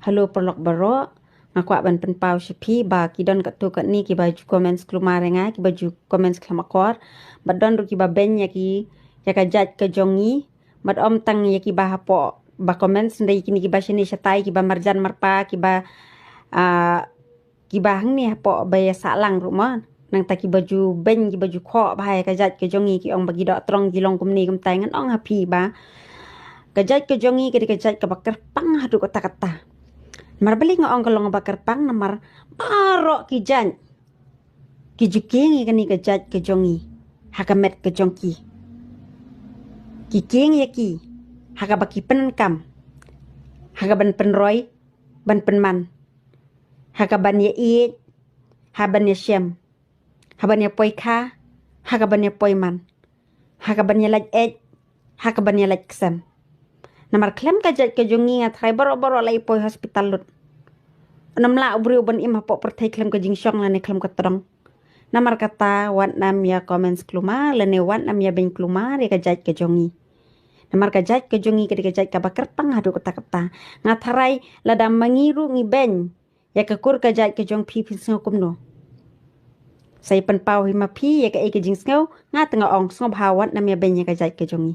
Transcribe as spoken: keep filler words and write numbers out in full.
Hello paralok baroh, nga kwah ban pynpaw sha phi ba ki don katto katne kiba ju comments klumar ïa nga, kiba ju comments khlem akor, bad don ruh kiba beiñ ïa ki, ïa ka jait ka jong ngi, bad ym tang ïa kiba hapoh ba comments, hynrei kine kiba shane shatai, kiba marjan marpa, kiba, ah, kiba hangne hapoh ba ïa sahlang ruh mo. Nangta kiba ju beiñ, kiba ju khoh bha ïa ka jait ka jong ngi, ki ong ba ki doh trong, ki long kumne kumtai. Ngan ong ha phi ba ka jait ka jong ngi ka dei ka jait kaba kyrpang haduh katta katta. Namar balei nga ong ka long ba kyrpang? Namar baroh ki jait ki ju kieng ïa kane ka jait ka jong ngi ha ka met ka jong ki. Ki kieng ïa ki ha kaba ki pyndonkam, ha kaban pynroi, ban pynman, ha kaban ïaieit, ha ban ïashem, ha ban ïapoi kha, ha kaban ïapoi man, ha kaban ïalait eit, ha kaban ïalait ksem. Namar khlem ka jait ka jong ngi, nga tharai baroh baroh la ïapoi hospital lut. Ym lah u briew ban im hapoh pyrthei khlem ka jingshong lane khlem ka tdong. Namar kata, wat nym ïa comments klumar lane wat nym ïa beiñ klumar ïa ka jait ka jong ngi. Namar ka jait ka jong ngi ka dei ka jait kaba kyrpang haduh katta katta. Nga tharai lada ma ngi ruh ngi beiñ ïa ka kur ka jait ka jong phi, phin sngew kumno? Sa ïa pynpaw hi ma phi ïa kaei ka jingsngew. Nga te nga ong, sngewbha wat nym ïa beiñ ïa ka jait ka jong ngi.